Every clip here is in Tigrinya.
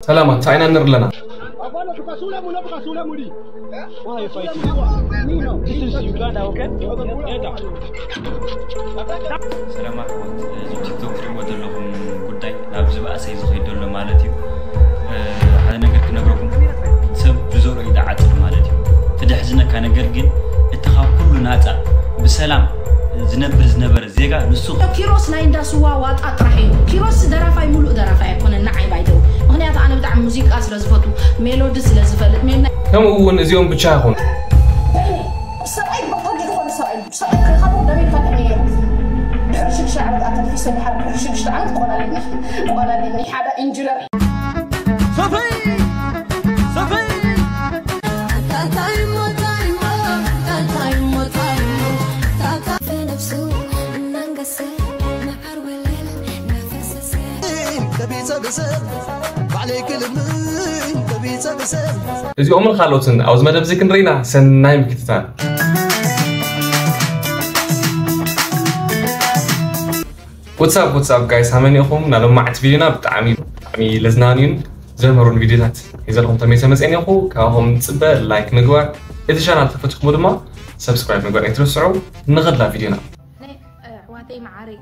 ሰላማት ሳይና ንር ኣለና። ሰላም ኣሕዋት፣ እዚ ቲክቶክ ትሪእዎ ዘለኹም ጉዳይ ናብ ዝበኣሰ እዩ ዝኸይድ ዘሎ ማለት እዩ። ሓደ ነገር ክነግረኩም፣ ሰብ ብዘርኦ እዩ ዝዓፅድ ማለት እዩ። እቲ ደሕዝነካ ነገር ግን እቲ ካብ ኩሉ ናፃ ብሰላም ዝነብር ዝነበረ ዜጋ ንሱ። ኪሮስ ናይ እንዳ ስዋ ዋጣ ጥራሕ እዩ። ኪሮስ ደራፋይ ሙሉእ ደራፋይ ኣይኮነን ንዓይ ባይተው። ምኽንያቱ ኣነ ብጣዕሚ ሙዚቃ ስለ ዝፈቱ፣ ሜሎዲ ስለ ዝፈልጥ ሜና ከምኡ እውን እዚኦም ብቻ ይኹን። ሰብኣይ በቆዲ ዝኾነ ሰብኣይ እዩ። ሰብኣይ ካብ ወደ ቤት ካለ ድሕሪ ሽዱሽተ ዓመት ኣተንፊሰ ድሓር ድሕሪ ሽዱሽተ ዓመት ቆላሊኒ ቆላሊኒ ሓደ ኢንጂነር እዚኦምን ካልኦትን ኣብዚ መደብ እዚ ክንርኢና ሰናይ ምክትታል። What's up, what's up guys? ሃመን ኢኹም? ናሎም መዓት ቪዲዮና ብጣዕሚ ብጣዕሚ ለዝናንዩን ዘምህሩን ቪዲዮታት ሒዘልኩም ተመይሰ መፅእን ኢኹ። ካብኹም ንፅበ ላይክ ምግባር፣ እቲ ቻናል ተፈትኹሞ ድማ ሰብስክራይብ ምግባር ኣይትረስዑ። ንኸድላ ቪዲዮና። ኣሕዋተይ መዓረይ፣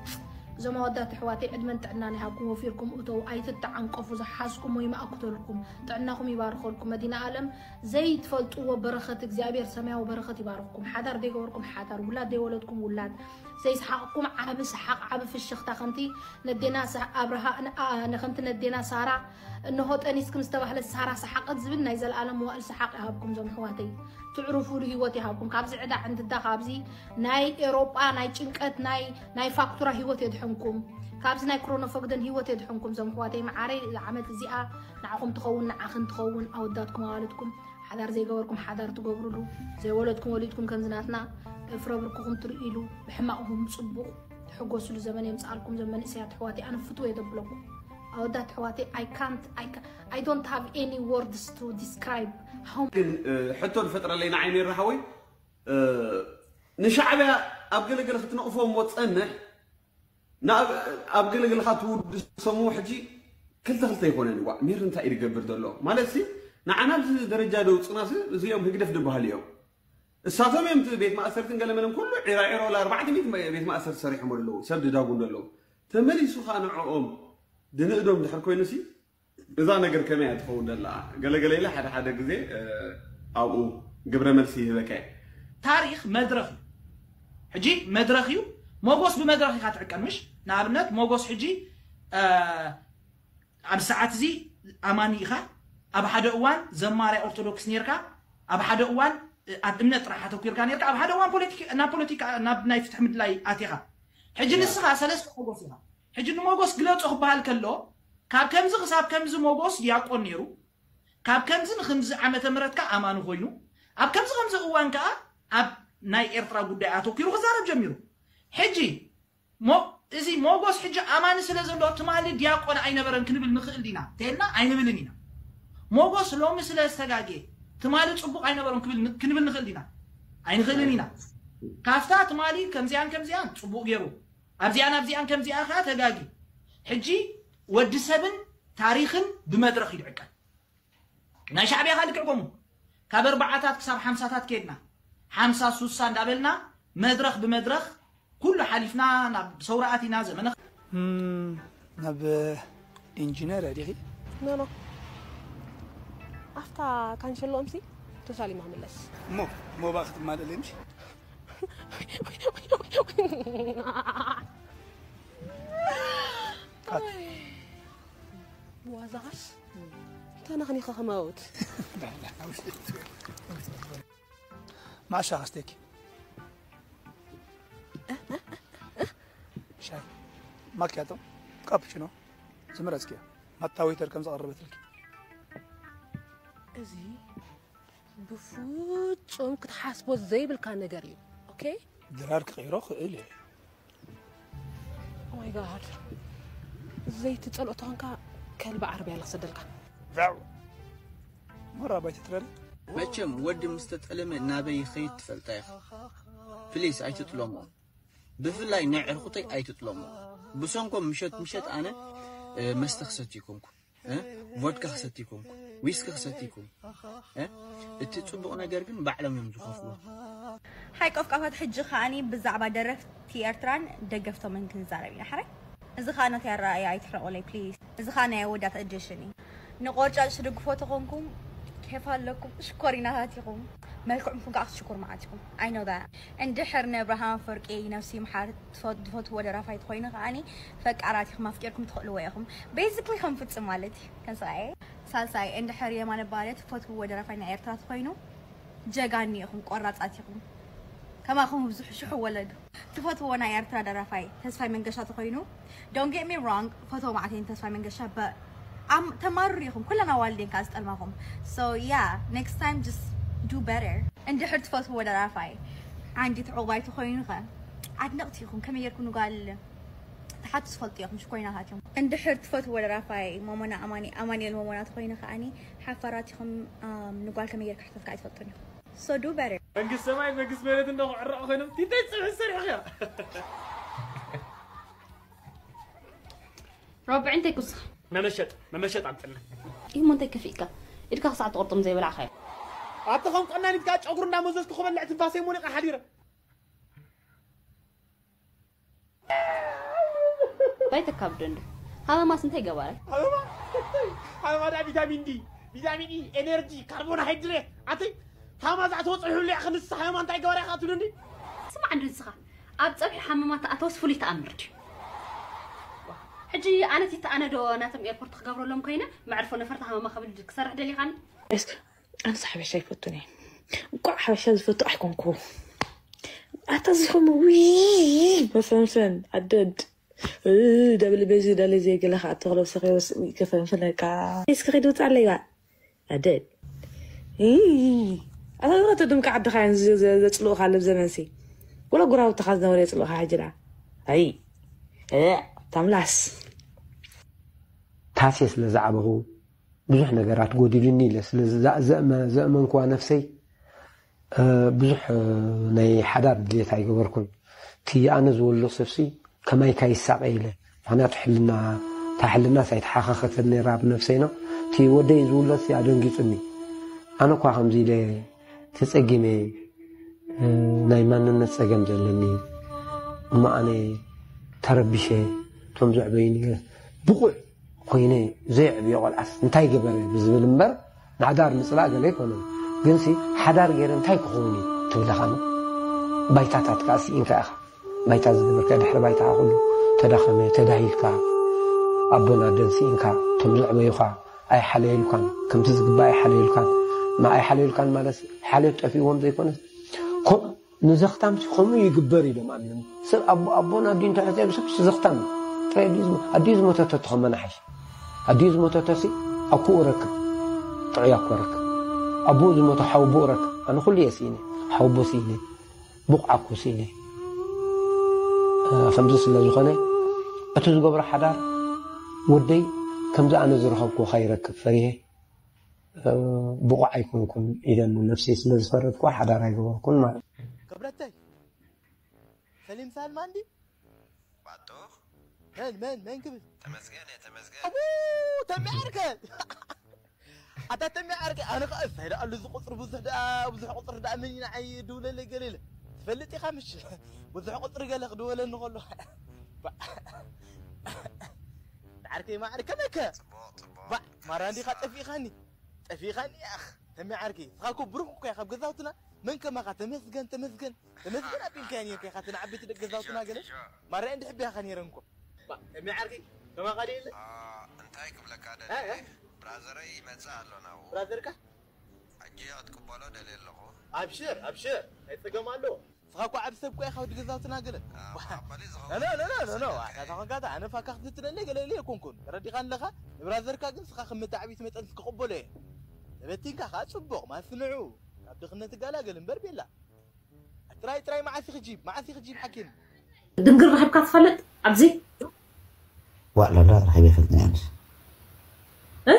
እዞም ኣወዳት ኣሕዋተይ ዕድመን ጥዕናን ይሃብኩም፣ ወፊርኩም እተው፣ ኣይትተዓንቀፉ። ዝሓዝኩሞ ይማእክተልኩም፣ ጥዕናኹም ይባርኸልኩም። መዲና ኣለም ዘይትፈልጥዎ በረኸት እግዚኣብሔር ሰማያዊ በረኸት ይባርኽኩም። ሓዳር ዘይገበርኩም ሓዳር፣ ውላድ ዘይወለድኩም ውላድ፣ ዘይሰሓቕኩም ዓቢ ሰሓቕ ዓቢ ፍሽኽታ ከምቲ ነዴና ኣብርሃ ከምቲ ነዴና ሳራ፣ እንሆ ጠኒስክም ዝተባህለት ሳራ ሰሓቐት ዝብል ናይ ዘለኣለም መዋእል ሰሓቕ ይሃብኩም። እዞም ኣሕዋተይ ትዕርፉሉ ህይወት ይሃብኩም። ካብዚ ዕዳ ዕንድዳ፣ ካብዚ ናይ ኤሮጳ ናይ ጭንቀት ናይ ናይ ፋክቱራ ህይወት የድሕንኩም። ካብዚ ናይ ክሮኖፎግደን ህይወት የድሕንኩም። እዞም ኣሕዋተይ መዓረይ፣ እዛ ዓመት እዚኣ ንዓኹም ትኸውን፣ ንዓኽን ትኸውን። ኣወዳትኩም ኣዋልድኩም ሓዳር ዘይገበርኩም ሓዳር ትገብሩሉ፣ ዘይወለድኩም ወሊድኩም ከምዚ ናትና እፍረ ብርክኹም ትርእይሉ፣ ብሕማቕኹም ጽቡቕ ትሕጎስሉ ዘመን የምጽኣልኩም። ዘመን እሰያት ኣሕዋተይ ኣነ ፍትወ የደብለኩም። ኣወዳት ኣሕዋተይ I can't I don't have any words to describe how ግን ሕቶ ዝፈጥረለይ ንዓይ ነይሩ ሓወይ፣ ንሻዕብያ ኣብ ገለገለ ክትነቕፎ እሞ ትጸንሕ፣ ኣብ ገለገለኻ ትውድሶ እሞ ሕጂ ክልተ ክልተ ይኾነን። ዋዕ ሜሪ እንታይ እዩ ዝገብር ዘሎ ማለት ሲ ንዓና ኣብዚ ደረጃ ደውፅናሲ እዚኦም ህግደፍ ዝበሃሉ እዮም። እሳቶም እዮም እቲ ቤት ማእሰርትን ገለመለን ኩሉ ዒራዒሮ ለ ኣርባዕተ ሚእቲ ቤት ማእሰርቲ ሰሪሖም ኣለዉ ሰብ ድዳጉ ዘለዉ። ተመሊሱ ከዓ ንዕኦም ድንእዶም ድሕር ኮይኑ ሲ እዛ ነገር ከመይ እያ ትኸውን ዘላ? ገለገለ ኢለ ሓደ ሓደ ግዜ ኣብኡ ግብረ መልሲ ይህበካ እየ። ታሪኽ መድረኽ እዩ። ሕጂ መድረኽ እዩ። ሞጎስ ብመድረኽ ኢኻ ትዕቀን ምሽ? ንኣብነት ሞጎስ ሕጂ ኣብ ሰዓት እዚ ኣማኒ ኢኻ፣ ኣብ ሓደ እዋን ዘማርያ ኦርቶዶክስ ኔርካ፣ ኣብ ሓደ እዋን ኣብ እምነት ጥራሕ ኣተኲርካ ኔርካ፣ ኣብ ሓደ እዋን ፖለቲካ ናብ ፖለቲካ ናብ ናይ ፍትሒ ምድላይ ኣቲኻ። ሕጂ ንስኻ ሰለስተ ሞጎስ ኢኻ። ሕጂ ንሞጎስ ግለጾ ክበሃል ከሎ ካብ ከምዚ ክሳብ ከምዚ ሞጎስ ዲያቆን ኔሩ፣ ካብ ከምዚ ንክምዚ ዓመተ ምህረት ከኣ ኣማኒ ኮይኑ፣ ኣብ ከምዚ ከምዚ እዋን ከኣ ኣብ ናይ ኤርትራ ጉዳይ ኣተኲሩ ክዛረብ ጀሚሩ። ሕጂ ሞ እዚ ሞጎስ ሕጂ ኣማኒ ስለ ዘሎ ትማሊ ዲያቆን ኣይነበረን ክንብል ንኽእል ዲና? ተልና ኣይንብልን ኢና። ሞጎስ ሎሚ ስለ ዝተጋጌ ትማሊ ጽቡቕ ኣይነበሮም ክብል ክንብል ንኽእል ዲና? ኣይንኽእልን ኢና። ካፍታ ትማሊ ከምዚኣን ከምዚኣን ጽቡቕ ገይሩ ኣብዚኣን ኣብዚኣን ከምዚኣ ከኣ ተጋጊ። ሕጂ ወዲ ሰብን ታሪኽን ብመድረኽ ይድዕቀን። ናይ ሻዕብያ ከኣ ልክዕ ከምኡ ካብ ኣርባዓታት ክሳብ ሓምሳታት ከድና ሓምሳ ሱሳ እንዳበልና መድረኽ ብመድረኽ ኩሉ ሓሊፍና ናብ ሰውራ ኣቲና ዘመነ ናብ ኢንጂነር ዲኺ ኖ ኖ ኣፍታ ካንሸሎ እምሲ ተሳሊማ ምለስ እሞ ሞባ ክትማልእለይ ምሽ ዋዛኻስ ተነኽኒኸ ክመውት ማሻ ኣስተኪ ሻይ ማኪያቶ ካፕቺኖ ዝመረጽክዮ ማታ ዌተር ከም ዘቐረበትልኪ እዚ ብፍጹም ክትሓስቦ ዘይብልካ ነገር እዩ ኦኬ ድራር ክቕይሮ ክእል እየ ኦማይ ጋድ ዘይቲ ጸልኦ ተኾንካ ከልቢ ዓረብያ ለክሰደልካ ሞራ ባይተ ትረሪ መቸም ወዲ ምስ ተጠለመ ናበይ ይኸይድ ትፈልጣ ኢኻ ፕሊስ ኣይትጥለሞ ብፍላይ ናይ ዕርኩተይ ኣይትጥለሞ ብሰንኮም ምሸት ምሸት ኣነ መስተ ክሰቲ ይኮንኩ እ? ቮድካ ክሰቲ ይኮንኩ፣ ዊስኪ ክሰቲ ይኮንኩ። እ? እቲ ጽቡቕ ነገር ግን ባዕሎም እዮም ዝኸፍሉ። ሓይ ቆፍቃፋት፣ ሕጂ ከኣኒ ብዛዕባ ደረፍቲ ኤርትራን ደገፍቶምን ክንዛረብ ኢና። ሓራይ፣ እዚ ከኣ ናተይ ኣረኣእያ ኣይትሕረቑለይ ፕሊዝ። እዚ ከኣ ናይ ኣወዳት እድሽን እዩ። ንቆርጫጭ ትድግፎ ተኾንኩም ኬፍ ኣለኩም፣ ሽኮሪናታት ኢኹም። መልክዕኩም ከኣ ክትሽኩር መዓት ኢኹም። I know that። እንድሕር ንኣብርሃም ኣፈወርቂ ነፍሲ ይምሓር ትፈ- ትፈትዎ ደራፋይ ተኾይኑ ከኣኒ ፈቃራት ኢኹም፣ ኣፍቂርኩም ትኽእልዎ ኢኹም። ቤዚክሊ ከም ፍጽም ማለት እዩ። ከንስኣየ ሳልሳይ፣ እንድሕር የማነ ባርያ ትፈትውዎ ደራፋይ ናይ ኤርትራ ተኾይኑ ጀጋኒ ኢኹም፣ ቆራጻት ኢኹም። ከማኹም ብዙሕ ሽሕ ወለዱ። ትፈትውዎ ናይ ኤርትራ ደራፋይ ተስፋይ መንገሻ ተኾይኑ፣ don't get me wrong፣ ፈትዎ መዓት እየ ንተስፋይ መንገሻ፣ but ኣም- ተማርሩ ኢኹም፣ ኩለን ኣዋልዴን ከኣ ዝጠልማኹም። So yeah, next time just do better። እንድሕር ትፈትውዎ ደራፋይ ዓንዲት ዕቑባይ ተኾይኑ ኸ ኣድነቕቲ ኢኹም። ከመይ ጌርኩም ንጓል ትሓቱ ትፈልጡ ኢኹም፣ ሽኮሪናታት እዮም። እንድሕር ትፈትውዎ ደራፋይ ሞሞና ኣማኒ- ኣማኑኤል ሞሞና ተኾይኑ ከኣኒ ሓፋራት ኢኹም። ኣም፣ ንጓል ከመይ ጌርካ ክትፈትካ ኣይትፈልጡን ኢኹም። So do better። መንግስቲ ሰማይ መንግስቲ መሬት እንዶ ክዕረቕ ኮይኖም ቲተይ ጽብሒ ሰሪሕኽያ። ረብዒ እንታይ ክስኻ? መመሸጥ መመሸጥ ኣምጥልና። እሞ እንታይ ከፊእካ? ኢድካ ክሳዕ ትቆርጥም ዘይበላዕኻዮ። ኣቲ ከም ቀናኒትካ ጨጉሪ እንዳመዘዝኩ ክበልዕ ትንፋሰይ ሞኒቐ ሓዲረ። ባይተካ ብደንዱ ሃመማስ እንታይ ገባረ? ሃመማ ሃመማ ዳ ቪታሚን ዲ፣ ቪታሚን ኢ፣ ኤነርጂ፣ ካርቦንሃይድሬት። ኣቲ ሃማ ዛዕተወ ጽብሒ ብሊዕ ክንስሳ ሃመማ እንታይ ገባረ ኢኻ ትብሉ እንዲ? ስማዕ እንዶ ንስኻ ኣብ ጸብሒ ሓመማት ኣተወስ ፍሉይ ተኣምር ድዩ? ሕጂ ኣነ ቲታ ኣነ ዶ ናቶም ኤርፖርት ክገብረሎም ኮይነ መዕርፎ ነፈርቲ ሃመማ ክብል ክሰርሕ ደሊኻኒ? ኣነስ ሓበሻ ይፈቱን እየ። እንቋዕ ሓበሻ ዝፈቱ ኣይኮንኩ። ኣታ ዝኹም ዊ መፈንፈን ኣደድ ደብል ቤዚ ደለ ዘይገለ ከዓ ተክለብሰ ከይወስድ ከፈንፍነካ። እስኪ ከይድ ውፅእ ኣለይዋ ኣደድ ኣታ ዝረተ ድምካ ዓድኻ ዘፅልኡካ ለብ ዘመንሲ ወላ ጉራውትኻ ዝነበረ የፅልኡካ ሕጂ ደኣ ኣይ ታምላስ ታሴ ስለ ዝዓበኹ ብዙሕ ነገራት ጎዲሉኒ ኢለ ስለ ዘእመንክዋ ነፍሰይ ብዙሕ ናይ ሓዳር ድሌት ኣይገበርኩን። እቲ ኣነ ዝወልዶ ሰብሲ ከማይ ካይሳቐ ኢለ ምክንያቱ ሕልና እታ ሕልናስ ኣይተሓኻኸተን ነይራ ብነፍሰይና እቲ ወደይ ዝውለድ ኣደንጊጹኒ። ኣነ እኳ ከምዚ ኢለ ተጸጊመ ናይ ማንነት ጸገም ዘለኒ እሞ ኣነ ተረቢሸ እቶም ዘዕበዩኒ ብቑዕ ኮይነ ዘየዕብዮ ቆልዓስ እንታይ ገበረ ብዝብል እምበር ንሓዳር ምፅላእ ገለ ኣይኮነን። ግንሲ ሓዳር ገይረ እንታይ ክኸውን እዩ ትብለኻ ሞ? ባይታታት ከዓ ስኢንካ ኢኻ። ባይታ ዝገበርካ ድሕሪ ባይታ ኩሉ ተዳኸመ፣ ተዳሂልካ፣ ኣቦን ኣደን ስኢንካ፣ እቶም ዘዕበዩኻ ኣይሓለየልካን፣ ከምቲ ዝግባእ ኣይሓለየልካን። ማ ኣይሓለየልካን ማለት ሓልዮት ጠፊእዎም ዘይኮነስ ከም ንዘኽታም ከምኡ ይግበር ኢሎም ኣሚኖም ሰብ ኣቦ ኣቦን ኣዲን ተሕዘ ብሰብ ዘኽታም ጥራይ ኣዲኡ ዝሞ- ኣዲኡ ዝሞተቶ ተኸመና ሓሽ ኣዲኡ ዝሞተቶ ሲ ኣኩኡ ረክብ ጥዑይ ኣኮ ረክብ ኣቦኡ ዝሞተ ሓውቦኡ ረክብ ኣነ ኩሉ እየ ስኢነ ሓውቦ ስኢነ ብቑዓኩ ስኢነ እ፣ ከምዚ ስለ ዝኾነ እቲ ዝገብሮ ሓዳር ወደይ ከምዚ ኣነ ዝረኸብኩ ካይረክብ ፈሪሄ ብቑዕ ኣይኮንኩን ኢለኒ ነብሰይ ስለ ዝፈረድኩ ሓዳር ኣይገበርኩን ማለት እዩ። ክብረተይ ሰሊም ሳልማ እንዲ ባቶ መን መን መን ክብል ተመስገን እየ ተመስገን ኣቡ ተሚዓርከ ኣታ ተሚዓርከ ኣነ ከ እንታይ ደኣ ኣሉ ዝቁፅር ብዙሕ ደኣ ብዙሕ ቁፅር ደኣ ምን ኢና ዓይ ድውለለ ገለ ኢለ ትፈልጥ ኢኻ ምሽ ብዙሕ ቁፅሪ ገለ ክድወለኒ ከሎ ዓርከይ ማዕርከ ነከ ጽቡቕ ጽቡቕ ባዕ ማራ እንዲኻ ጠፊእኻኒ ጠፊእኻኒ ያኽ ተሚ ዓርከይ ንስኻ እኮ ብሩኽ እኮ ኢኻ ኣብ ገዛውትና መን ከማኻ ተመስገን ተመስገን ተመስገን ኣቢልካያ ነርካ ኢኻ እተን ዓበይቲ ደቂ ገዛውትና ገለ ማራ እንዲ ሕቢያኻ ነይረን እኮ ባዕ ተሚ ዓርከይ ከማኻ ደየለ እንታይ ክብለካ እ፣ ደለ እ። ብራዘረይ ይመጽእ ኣሎ ናብኡ ብራዘርካ ሕጂ ክትቅበሎ ደልየ ኣለኹ ኣብሽር ኣብሽር ናይ ጸገም ኣለዎ ንስኻ እኮ ዓብ ሰብ እኮ ኢኻ ወዲ ገዛውትና ገለ መቐበሊ ኖ ዝኸውን ኖ ኖ ኖ ኖ ኣታ ተኸጋታ ኣነ ፋካ ክትፍትነለይ ገለ ኢለ ኣይኮንኩን ተረዲኻኒ ኣለኻ ንብራዘርካ ግን ንስኻ ከም መተዓቢት መጠን ክቕበሎ እየ ተበቲንካ ከዓ ጽቡቕ ማስንዑ ካብ ድኽነት ትጋላገል እምበር ቤላ ጥራይ ጥራይ መዓስ ይኽጂብ መዓስ ይኽጂብ ሓኪም ድንግል ረኺብካ ትፈልጥ ኣብዚ ዋእ ላላ ረኺበ ይፈልጥኒ ኣነስ እ?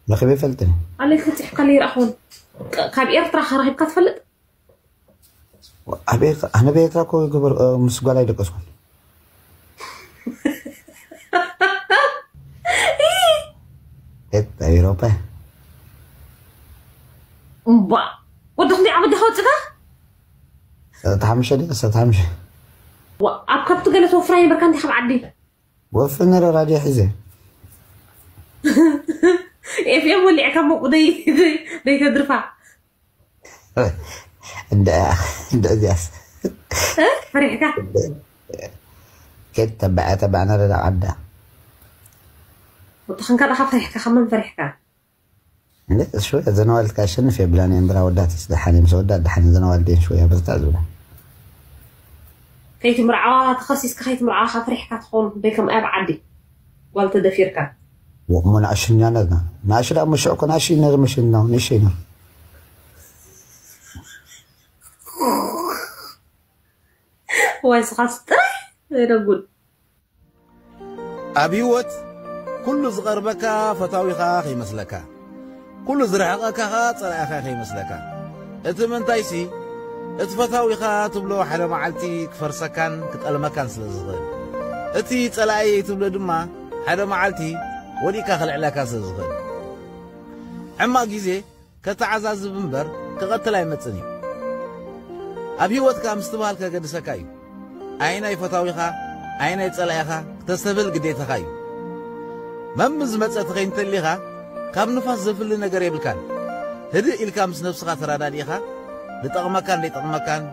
ረኺበ ይፈልጥኒ ኣለይ ክፅሕካ ለይረኣኹን ካብ ኤርትራ ከ ረኺብካ ትፈልጥ ኣብ ኤርትራ ኣነ ብኤርትራ እኮ ገበር ምስ ጓል ኣይደቀስኩን ኤውሮጳ። እምባ። ወዲ ክንደይ ዓመት ዲኻ ወፂኻ? ሰላሳ ሓሙሽተ ድዩ? ሰላሳ ሓሙሽተ። ዋ፣ ኣብ ከብቲ ገለ ተወፍራ ይበርካ እንዲኻ ኣብ ዓዲ። ወፍር ነረ ራድዮ ሒዘ። ኤፍኤም ወሊዕካ ሞቁ ደይ-፣ ደይ-፣ ደይተድርፋ። እንደ-፣ እንደ እዚኣስ። እ? ፈሪሕካ? ከየት ተባዕ-፣ ተባዕና ረዳ ዓዳ። ወዲ ክንካ ዳኻ ፈሪሕካ፣ ካብ መን ፈሪሕካ? እንደ እሱ ዘነዋልካ ኣሸንፍ የብላን እምብራ ወዳት ደሓን ምስ ወዳት ደሓን ዘነዋልዴን ሽወያ በርታ ዝብላ። ከይትምርዓዋ ተኸሲስካ ከይትምርዓዋ ካብ ፈሪሕካ ትኸውን በይ ከም ኣብ ዓዲ ጓል ተደፊርካ። ወቕሞ ንኣሽኛ ነርና። ንኣሽ ደኣ ምሽዕ ኮ ንኣሽ ይነር ምሽን ነው፣ ንሽ ይነር። ዋይ ስኻስ ጥራሕ። ወይደ ጉድ። ኣብ ህይወት ኩሉ ዝቐርበካ ፈታዊኻ ከይመስለካ፣ ኩሉ ዝረሕቐካ ኸኣ ጸላኢኻ ከይመስለካ። እቲ ምንታይሲ፣ እቲ ፈታዊኻ ትብሎ ሓደ መዓልቲ ክፈርሰካን ክጠልመካን ስለ ዝኽእል፣ እቲ ጸላኢየይ ትብሎ ድማ ሓደ መዓልቲ ወዲቕካ ክልዕለካ ስለ ዝኽእል። ሕማቕ ግዜ ከተዓዛዝብ እምበር ክቐትል ኣይመጽን እዩ። ኣብ ህይወትካ ምስትብሃል ከገድሰካ እዩ። ኣየናይ ፈታዊኻ፣ ኣየናይ ጸላኢኻ ክተስተብህል ግዴታኻ እዩ። መም ዝመጸ ተኸይንተሊኻ ካብ ንፋስ ዘፍሊ ነገር የብልካን። ህድእ ኢልካ ምስ ነብስኻ ተራዳዲእኻ ዝጠቕመካን ዘይጠቕመካን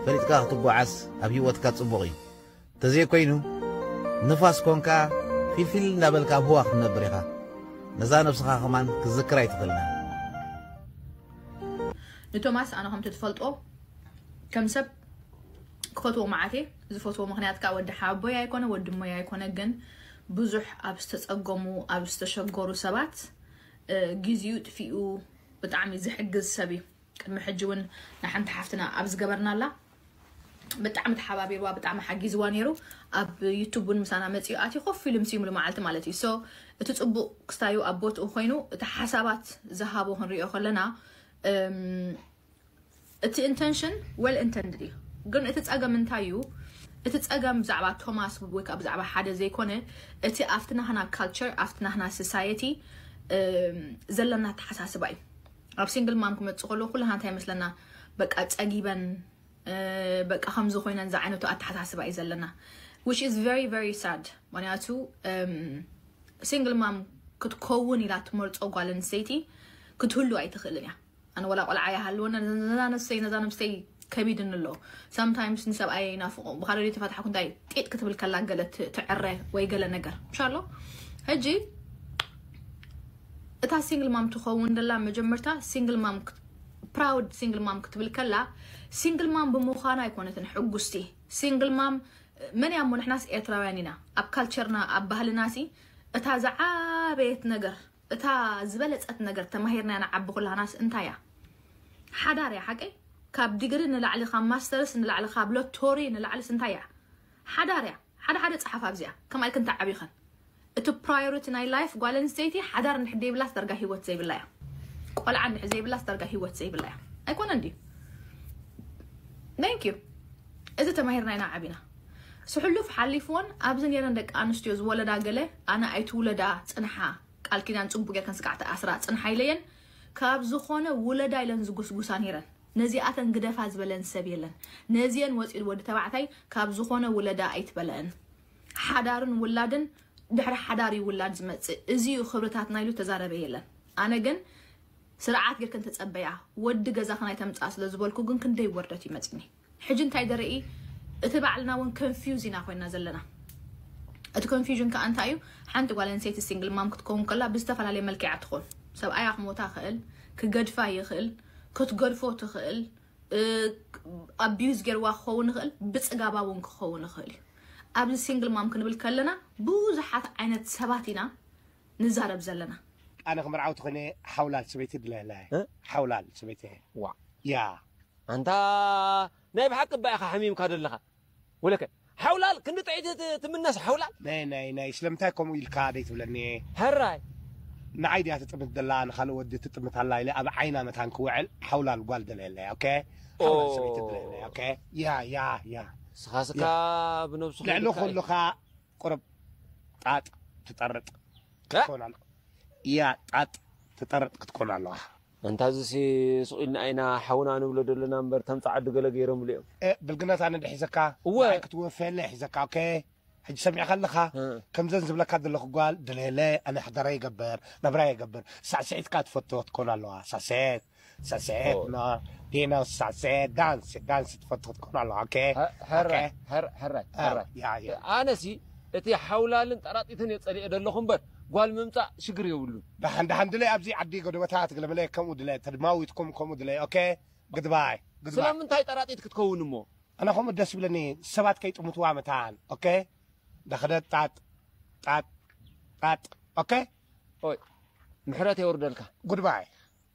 ፈሊጥካ ክትጓዓዝ ኣብ ህይወትካ ጽቡቕ እዩ። ተዘይኮይኑ ንፋስ ኮንካ ፊልፊል እንዳበልካ ኣብ ህዋ ክትነብር ኢኻ። ነዛ ነብስኻ ከማን ክትዝክራ ኣይትኽእልን። ንቶማስ ኣነ ከምቲ ትፈልጦ ከም ሰብ ክፈትዎ መዓት እየ። ዝፈትዎ ምኽንያት ከዓ ወዲ ሓቦይ ኣይኮነ፣ ወዲ እሞይ ኣይኮነ፣ ግን ብዙሕ ኣብ ዝተጸገሙ፣ ኣብ ዝተሸገሩ ሰባት፣ እ፣ ግዜኡ ጥፊኡ ብጣዕሚ ዝሕግዝ ሰብ እዩ። ቅድሚ ሕጂ እውን ንሓንቲ ሓፍትና ኣብ ዝገበርናላ ብጣዕሚ ተሓባቢርዋ፣ ብጣዕሚ ሓጊዝዋ ነይሩ። ኣብ ዩቱብ እውን ምሳና መፂኡ ኣትዩ ኮፍ ኢሉ ምስ ይምሉ መዓልቲ ማለት እዩ። So እቲ ፅቡቕ ክስታዩ ኣብ ቦትኡ ኮይኑ፣ እቲ ሓሳባት ዝሃቦ ክንሪኦ ከለና፣ እም፣ እቲ ኢንተንሽን well intended እዩ። ግን እቲ ፀገም እንታይ እዩ? እቲ ፀገም ብዛዕባ ቶማስ ወይ ከዓ ብዛዕባ ሓደ ዘይኮነ፣ እቲ ኣብቲ ናህና ካልቸር፣ ኣብቲ ናህና ሶሳይቲ፣ እም፣ ዘለና ኣተሓሳስባ እዩ። ኣብ ሲንግል ማም ክመፅእ ከሎ ኩልና እንታይ ይመስለና? በቃ ፀጊበን፣ እ፣ በቃ ከምዚ ኮይነን ዝዓይነቱ ኣተሓሳስባ እዩ ዘለና። Which is very, very sad። ምክንያቱ፣ እም፣ ሲንግል ማም ክትከውን ኢላ ትመርጾ ጓል ኣንስተይቲ ክትህሉ ኣይትኽእልን እያ። ኣነ ወላ ቆልዓ ይሃልወና፣ ነዛ ነፍሰይ፣ ነዛ ነፍሰይ ከቢድኒ ኣሎ። Sometimes ንሰብኣይ ይናፍቆ። ብኻልእ ተፈታሕኩ እንታይ ጢጥ ክትብል ከላ ገለ ት-፣ ትዕረ ወይ ገለ ነገር። ምሻ ኣሎ? ሕጂ እታ ሲንግል ማም ትኸውን ደላ መጀመርታ ሲንግል ማም ክት-፣ ፕራውድ ሲንግል ማም ክትብል ከላ ሲንግል ማም ብምዃና ኣይኮነትን ሕጉስቲ። ሲንግል ማም መን እያ እሞ? ንሕናስ ኤርትራውያን ኢና። ኣብ ካልቸርና፣ ኣብ ባህልናሲ እታ ዝዓበየት ነገር፣ እታ ዝበለጸት ነገር ተማሂርና ንዓቢ ኩላህናስ እንታይ እያ? ሓዳር እያ፣ ሓቀይ? ካብ ዲግሪ ንላዕሊ፣ ካብ ማስተርስ ንላዕሊ፣ ካብ ሎቶሪ ንላዕሊስ እንታይ እያ? ሓዳር እያ። ሓደ ሓደ ጸሓፍ ኣብዚኣ፣ ከምኣ ኢልክን ተዓቢኽን። እቲ ፕራዮሪቲ ናይ ላይፍ ጓል ኣንስተይቲ ሓዳር እንድሕር ዘይብላስ ዳርጋ ህይወት ዘይብላ እያ። ቆልዓ እንድሕር ዘይብላስ ዳርጋ ህይወት ዘይብላ እያ። ኣይኮነን ድዩ? Thank you። እዚ ተማሂርና ኢና ዓቢና። ስሕሉፍ ሓሊፍዎን ኣብዚ ነይረን ደቂ ኣንስትዮ ዝወለዳ ገለ ኣነ ኣይትውለዳ ጽንሓ፣ ቃል ኪዳን ጽቡቅ ጌርክን ስጋዕ ተኣስራ ጽንሓ ኢለየን። ካብ ዝኾነ ውለዳ ኢለን ዝጉስጉሳ ነይረን። ነዚኣተን ግደፋ ዝበለን ሰብ የለን። ነዚአን ወፂኡ ወዲ ተባዕታይ ካብ ዝኾነ ውለዳ ኣይትበለእን። ሓዳርን ውላድን ድሕሪ ሓዳር እዩ ውላድ ዝመፅእ። እዚ እዩ ክብርታትና ኢሉ ተዛረበ የለን። ኣነ ግን ስርዓት ጌርክን ተጸበያ፣ ወዲ ገዛኽን ኣይተምጽኣ ስለ ዝበልኩ ግን ክንደይ ወርደት እዩ መጺኒ። ሕጂ እንታይ ደርኢ፣ እቲ ባዕልና እውን ኮንፊውዝ ኢና ኮይና ዘለና። እቲ ኮንፊውዥን ከኣ እንታይ እዩ? ሓንቲ ጓል ኣንስተይቲ ሲንግል ማም ክትከውን ከላ ብዝተፈላለየ መልክዓ ትኾን። ሰብኣያ ክሞታ ይኽእል፣ ክገድፋ ይኽእል፣ ክትገድፎ ትኽእል፣ እ፣ ኣቢዩዝ ጌርዋ ክኸውን ይኽእል፣ ብጽጋባ እውን ክኸውን ይኽእል እዩ። ኣብዚ ሲንግል ማም ክንብል ከለና ብዙሓት ዓይነት ሰባት ኢና ንዛረብ ዘለና። ኣነ ክምርዓው ትኾነ ሓውላል ሰበይቲ ድለላ። እ? ሓውላል ሰበይቲ። ዋ። ያ። ኣንታ ናይ ብሓቂ እባ ኢኻ ሓሚምካ ዘለኻ። ወለከ ሓውላል ክንዲ ጥዒት ት-፣ ትምነስ ሓውላል? ናይ፣ ናይ፣ ናይ፣ ስለምንታይ ከምኡ ኢልካ ደይ ትብለኒ? ሕራይ። ንዓይ ድያ ትጥምት ደላ፣ ንኻልእ ወዲ ትጥምት ኣላ ኢለ ኣብ ዓይና መታን ክውዕል ሓውላል ጓል ደለየለያ፣ ኦኬ? ሓውላል ኦ። ሰበይቲ ደለየለያ፣ ኦኬ? ያ፣ ያ፣ ያ። ስኻ ስካ ያ። ብነብስኹም ልዕሊ ኢልካ እዩ። ኩሉኻ ቁርብ ጣጥ ትጠርጥ እ? ትኾን ኣላ። ያ፣ ጣጥ ተጠረጥ ክትኮን ኣለዋ። እንታዝሲ ስቕ ኢልና ኢና ሓውና ንብሎ ዘለና እምበር ተምፃ ዓዲ ገለ ገይሮምሉ እዮም። ብልግነት ኣነ ድሒዘካ እወ። ክትወፈየለ ሒዘካ ኦኬ። ሕጂ ሰሚዕካ ኣለኻ ከምዘን ዝብለካ ዘለኹ ጓል ድለየለ ኣነ ሕደራ ይገብር ነብራ ይገብር ሳዕስዒትካ ትፈትዎ ትኮን ኣለዋ ሳስዔት ሳስዔት ዲኖ ሳስዔት ዳንስ ዳንስ ትፈትዎ ትኮን ኣለዋ ኦኬ ሕራይ ሕራይ ሕራይ ያ ያ ኣነሲ እቲ ሓውላልን ጠራጢትን እየ ፀሊኤ ዘለኹ እምበር ጓል ምምፃእ ሽግር የብሉን። ደሓን ደሓን ድለይ ኣብዚ ዓዲ ጎደበታት ገለመለ ከምኡ ድለይ ተድማዊትኩም ከምኡ ድለይ ኦኬ ግድባይ ግድባይ ስለምንታይ ጠራጢት ክትከውን እሞ ኣነ ከምኡ ደስ ይብለኒ ሰባት ከይጥምትዋ መታን ኦኬ ዳኸደ ጣጥ ጣጥ ጣጥ ኦኬ ኦይ ምሕረት የውርደልካ። ጉድባይ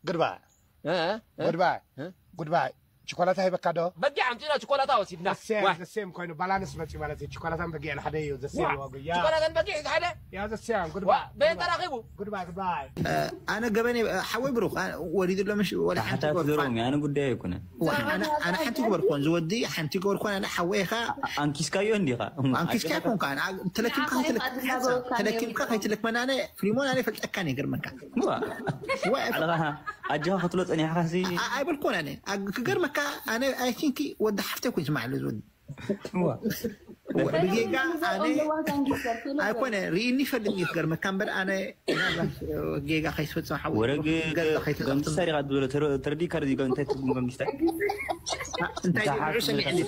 ጉድባይ እ? እ? ጉድባይ እ? ጉድባይ ችኮላታ ሂበካ ዶ በጊዕ ኣምፂና ችኮላታ ወሲድና። ዋይ። ዘሴም ኮይኑ ባላንስ መፂ ማለት እዩ ችኮላታን በጊዕን ሓደ እዩ ዘሴም ዋ፣ ዋጉ ያ ችኮላታን በጊዕ ሓደ ያ ዘሴም ዋ፣ በየን ተራኺቡ? ጉድባይ ጉድባይ ኣነ ገበን ሓወይ ብሩክ ወሊዱ ኣሎ ምሽ ወላ ሓንቲ ሓታት ገበርኳን ገሮም ኣነ ጉዳይ ኣይኮነን። ኣነ ሓንቲ ክበርኮን ዝወዲ ሓንቲ ክበርኮን ኣነ ሓወይኻ ኣንኪስካዮ እንዲኻ ኣንኪስካ ኮንካ ተለኪምካ ተለኪምካ ከይትልክ መናነ ፍሊሞን ኣነ ፈልጠካ ነ ገርመካ ባዕልኻ ኣጆኻ ክትብሎ ፀኒሕካ ሲ ኣይበልኮን ኣነ ክገርመካ ኣነ ኣይቲንኪ ወዲ ሓፍተ ኮን ስማዕ ኣሎ ዝወዲ ብጌጋ ኣነ ኣይኮነ ርእኒ ፈልጥኒ ክገርመካ እምበር ኣነ ጌጋ ከይትፈፅም ሓወይ ወረግ ገንጊስተር ኢኻ ትብሎ ተረዲካ ዚ እንታይ ትርጉም ገንጊስተር እንታይ ንዑ ሰሚዐኒ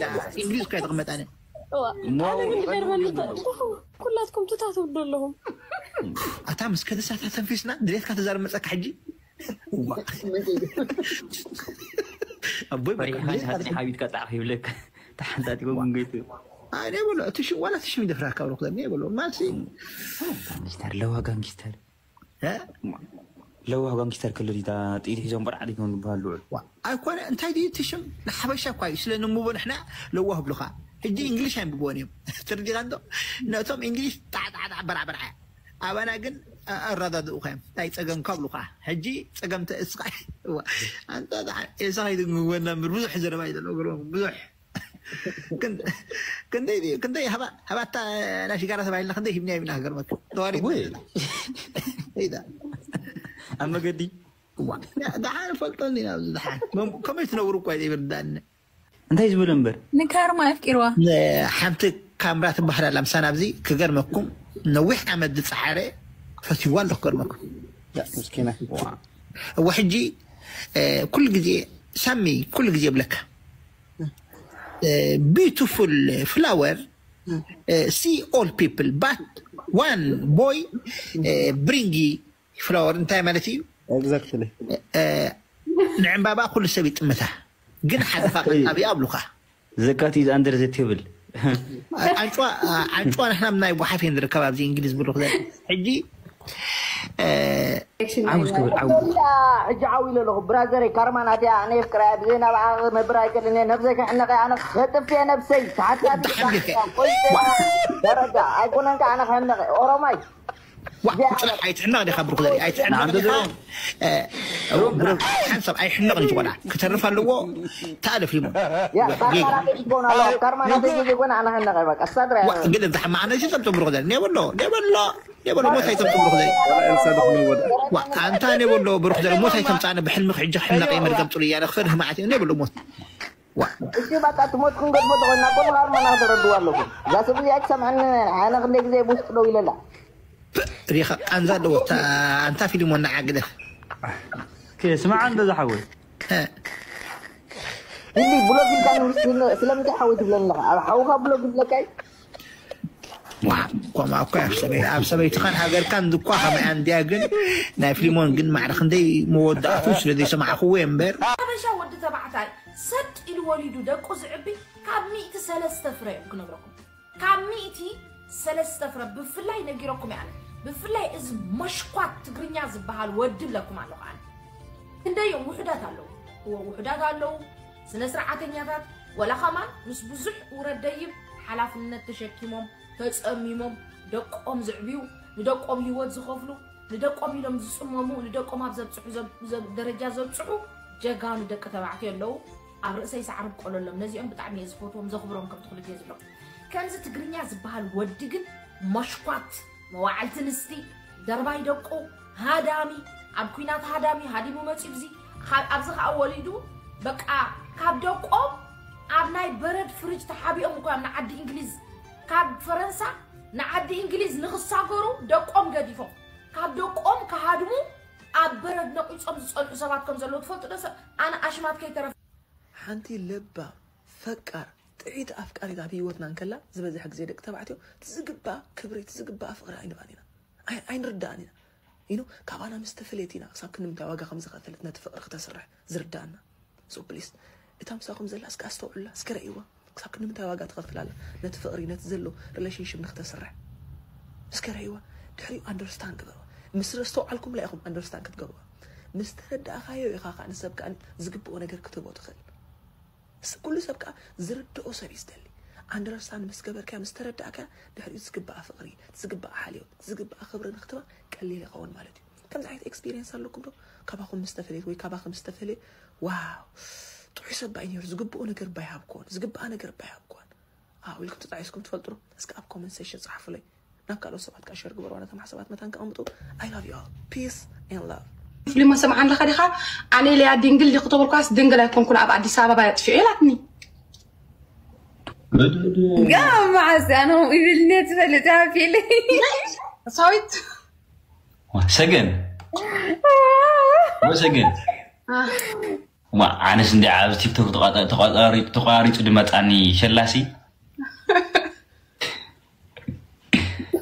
እንግሊዝ ከይተቕመጥ ኣነ ኣነ ግን ይገርመኒ ኩላትኩም ትታ ትብሉ ኣለኹም ኣታ ምስ ከደሳታ ተንፊስና ድሌትካ ተዛርብ መፀካ ሕጂ ኣቦይ በቃ ሓንቲ ሓቢትካ ጣዕፍ ይብለካ ተሓንታቲኮ ጉንገይቱ ኣነ በሎ እቲ ሽም ዋላ እቲ ሽም ይደፍራካ ብሎ ክዘኒ በሎ ማለት ጋንጊስተር ለዋ ጋንጊስተር እ? ለዋ ጋንጊስተር ክልል ኢታ ጥኢት ሒዞም በርዓድ ይኮን ዝበሃል ልዑል ዋ፣ ኣይኮነ እንታይ ድዩ እቲ ሽም ንሓበሻ እኳ እዩ ስለ ንምቦ ንሕና ለዋህ ብሉኻ ሕጂ እንግሊሽ ኣይንብብዎን እዮም ትርዲኻ እንዶ ነቶም እንግሊሽ ጣዕጣዕጣዕ በራዕበርዓ ኣባና ግን ኣራዳድኡ ኸዮም እንታይ ፀገምካ ብሉኻ ሕጂ ፀገም ተእስኻ ኣንታ ኤሳ ከይትግብወና ምር ብዙሕ ዘረባ እዩ ዘለዎ ብዙሕ ክንደይ ድዩ ክንደይ ሃባታ ናይ ሽጋራ ተባሂልና ክንደይ ሂብና ሂብና ክገርመካ ተዋሪ ወይ ኢዳ ኣብ መገዲ እዋ ደሓን ፈልጠኒ ኢና ኣብዚ ደሓን መም- ከመይ ትነብሩ እኳ ዘይርዳእኒ እንታይ ዝብል እምበር ንካርማ ኣፍቂርዋ ሓንቲ ካምራ ትበሃል ኣላ ምሳና ኣብዚ ክገርመኩም ነዊሕ ዓመት ዝፀሓረ ፈትዋ ኣሎ ክገርመኩም ምስኪና እወ ሕጂ እ፣ ኩሉ ግዜ ሳሚ ኩሉ ግዜ ይብለካ beautiful flower see all people but one boy bring flower እንታይ ማለት እዩ exactly ንዕምባባ ኩሉ ሰብ ይጥምታ ግን ሓደ ፋቅ ኣብያ ኣብሉካ ዘካት is under the table ኣንጭዋ ኣንጭዋ ንሕና ናይ ጓሓፍ እየ ንርከብ ኣብዚ እንግሊዝ ብሉክ ዘ ሕጂ ዓውስ ክብል ዓው ሕጂ ዓው ኢለ ኣለኹ ብራዘረይ ካርማ ናትያ ኣነ የፍቅራ ብዘይ ናብኣ ክነብር ኣይክእልን እየ ነብሰይ ክሕነቀ ኣነ ከጥፍ እየ ነብሰይ ተሓታቲ ደረጃ ኣይኮነን ከ ኣነ ክሕነቀ ኦሮማይ ዋ ቁፅላ ኣይትሕነቕ ዲኻ ብሩክ ዘርኢ ኣይትሕነቕ ዲኻ ሓንሳብ ኣይሕነቕን እዩ ቆልዓ ክተርፍ ኣለዎ ተኣለፍ ሊሞ ያ ካርማ ናተይ ትጎን ኣለዋ ካርማ ናተይ ትጎን ኣነ ሕነቀ በቃ ሳድራ ግን እንተ ሓማቕ ነዚ ጠምጦ ብሩክ ዘርኢ ኔበሎ ኔበሎ ኔበሎ ሞት ኣይተምጡ ብሩክ ዘርኢ ኣንታ ኔበሎ ብሩክ ዘርኢ ሞት ኣይተምፃነ ብሕልሚ ክሕጂ ክሕነቀ መርገም ፅሉ እያለ ክፈርህ መዓት እዩ ኔበሎ ሞት እሺ በቃ ትሞት ክንገድፎ ተኾይና እኮ ንኻርማ ናክተረድዋ ኣለኹ እዛ ሰብ እዚኣ ትሰምዐኒ ኣነ ክንደይ ግዜ ብውስጥ ደው ኢለላ ሪኻ ቃንዛ ኣለዎ ኣንታ ፊልሞን ንዓ ግደፍ ስማዓ እንዶ ዝሓወይ እንዲ ብሎግ ኢልካ ንውስድ ስለምንታይ ሓወይ ትብለኒ ኣለኻ ኣብ ሓውኻ ብሎግ ይብለካ እዩ ኮማ እኮ ኣብ ሰበይትኻን ሃገርካን ድኳ ከመይ ኣንድያ ግን ናይ ፊልሞን ግን ማዕረ ክንደይ መወዳእቱ ስለ ዘይሰማዕክዎ እምበር ሓበሻ ወዲ ተባዕታይ ሰጥ ኢሉ ወሊዱ ደቁ ዝዕቢ ካብ ሚእቲ ሰለስተ ፍረ እዮም ክነግረኩም ካብ ሚእቲ ሰለስተ ፍረ ብፍላይ ነጊረኩም እየ ኣነ ብፍላይ እዚ መሽኳት ትግርኛ ዝበሃል ወዲ ብለኩም ኣለኹ ኣነ ክንደይ እዮም ውሑዳት ኣለዉ እዎ ውሑዳት ኣለዉ ስነ ስርዓተኛታት ወላ ከማን ምስ ብዙሕ ውረድ ደይብ ሓላፍነት ተሸኪሞም ተፀሚሞም ደቆም ዝዕብዩ ንደቆም ሂወት ዝኸፍሉ ንደቆም ኢሎም ዝፅመሙ ንደቆም ኣብ ዘብፅሑ ደረጃ ዘብፅሑ ጀጋኑ ደቂ ተባዕትዮ ኣለዉ ኣብ ርእሰይ ሳዕሪ ብቆለሎም ነዚኦም ብጣዕሚ እየ ዝፈትዎም ዘኽብሮም ከምቲ ኩሉ ግዜ ዝብሎም ከምዚ ትግርኛ ዝበሃል ወዲ ግን መሽኳት መዋዕልቲ ንስቲ ደርባይ ደቁ ሃዳሚ ኣብ ኩናት ሃዳሚ ሃዲሙ መፂኡ። እዚ ካብ ኣብዚ ከዓ ወሊዱ በቃ ካብ ደቆም ኣብ ናይ በረድ ፍርጅ ተሓቢኦም እኮ እዮም ንዓዲ እንግሊዝ፣ ካብ ፈረንሳ ንዓዲ እንግሊዝ ንክሳገሩ ደቆም ገዲፎም፣ ካብ ደቆም ክሃድሙ ኣብ በረድ ነቂፆም ዝፀንሑ ሰባት ከም ዘለዉ ትፈልጡ ዶ? ሰብ ኣነ ኣሽማት ከይተረፈ። ሓንቲ ለባም፣ ፈቃር፣ ጥዕይቲ ኣፍቃሪት ኣብ ህይወትና እንከላ ዝበዝሕ ግዜ ደቂ ተባዕትዮ ትዝግባ ክብሪ ትዝግባ ፍቕሪ ኣይንባን ኢና። ኣይ- ኣይንርዳእን ኢና። ኢኖ ካባና ምስ ተፈለየት ኢና ክሳብ ክንምንታይ ዋጋ ከም ዝኸፈለት ነቲ ፍቕሪ ክተስርሕ ዝርዳእና። So please እታ ምሳኹም ዘላ እስከ ኣስተውዕሉላ፣ እስከ ረእይዋ። ክሳብ ክንምንታይ ዋጋ ትኸፍል ኣላ ነቲ ፍቕሪ፣ ነቲ ዘሎ relationship ንክተስርሕ እስከ ረእይዋ። ድሕሪኡ understand ግበርዋ። ምስ ኣስተውዓልኩምላ ኢኹም understand ክትገብርዋ። ምስ ተረዳእኻዮ ኢኻ ከዓ ንሰብ ከዓ ዝግብኦ ነገር ክትህቦ ትኽእል። ስ- ኩሉ ሰብ ከዓ ዝርድኦ ሰብ እዩ ዝደሊ። Understand ምስ ገበርካያ ምስ ተረዳእካያ ድሕሪኡ ዝግባኣ ፍቕሪ፣ ዝግባኣ ሓልዮት፣ ዝግባኣ ክብሪ ንክትባ ቀሊል ይኸውን ማለት እዩ። ከምዚ ዓይነት experience ኣለኩም ዶ? ካባኹም ምስ ተፈለየት ወይ ካባኹም ምስ ተፈለየ ዋው ጥዑይ ሰብ ባይ ነይሩ፣ ዝግብኦ ነገር ባይ ሃብኩዎን ዝግባኣ ነገር ባይ ሃብኩዋን ኣው ኢልኩም ተጣዒስኩም ትፈልጡ ዶ? እስከ ኣብ comment section ጸሓፉለይ። ናብ ካልኦት ሰባት ከዓ share ግበርዋ ነቶም ሓሳባት መታን ከቐምጡ። I love you all. Peace and love. ፊልም ሰምዓ ኣለኻ ዲኻ? ኣነ ኢለያ ድንግል ዲኹ ተበልኳስ ድንግል ኣይኮንኩን፣ ኣብ ኣዲስ ኣበባ የጥፊኦ ኢላትኒ። ጋም መዓስ ኣነ ይብልኒ ትፈልጥ ሃፊለይ ሳዊት ሰገን ወሰገን ማ ኣነስ እንዲ ኣብዚ ቲክቶክ ተቋሪጹ ድመጻኒ ሸላሲ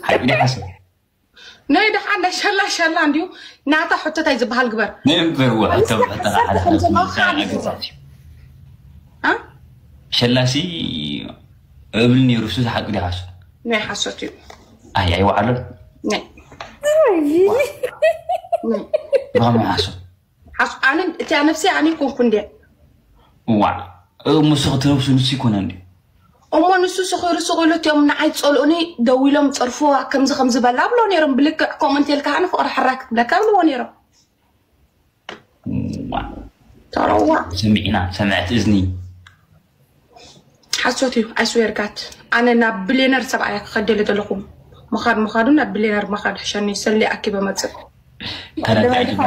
ሓቂ ሓሰብ ናይ ደሓን ናይ ሸላ ሸላ እንዲዩ ናታ ሕቶታይ ዝበሃል ግበር ነበር ወ ሸላሲ እብል ነይሩ እሱ ሓቂ ዲሓሱ ናይ ሓሶት እዩ ኣይ ኣይወዓሎን ናይ ብኸመይ ሓሶት ሓፍ ኣነ እቲያ ነፍሲ ኣነ ይኮንኩ እንድያ ዋ እሞ ስኽ ትነብሱ ንሱ ይኮነ እንዲ እሞ ንሱ ስኽሩ ስኽሉ እቲኦም ንዓይ ጸልኡኒ ደው ኢሎም ጸርፍዋ ከምዚ ከምዚ በላ ብሎ ነይሮም ብልክዕ ኮመንት የልካ ኣነ ፍቕሪ ሕራይ ክትብለካ ብልዎ ነይሮም ዋ ተረዋ ሰሚዕና ሰምዐት እዝኒ ሓሶት እዩ I swear God ኣነ ናብ ብሌነር ሰብኣያ ክኸደለ ዘለኹ ምኻድ ምኻዱ ናብ ብሌነር ምኻድ ሕሸኒ ሰሊ ኣኪበ መፅእ ተረዳእኩ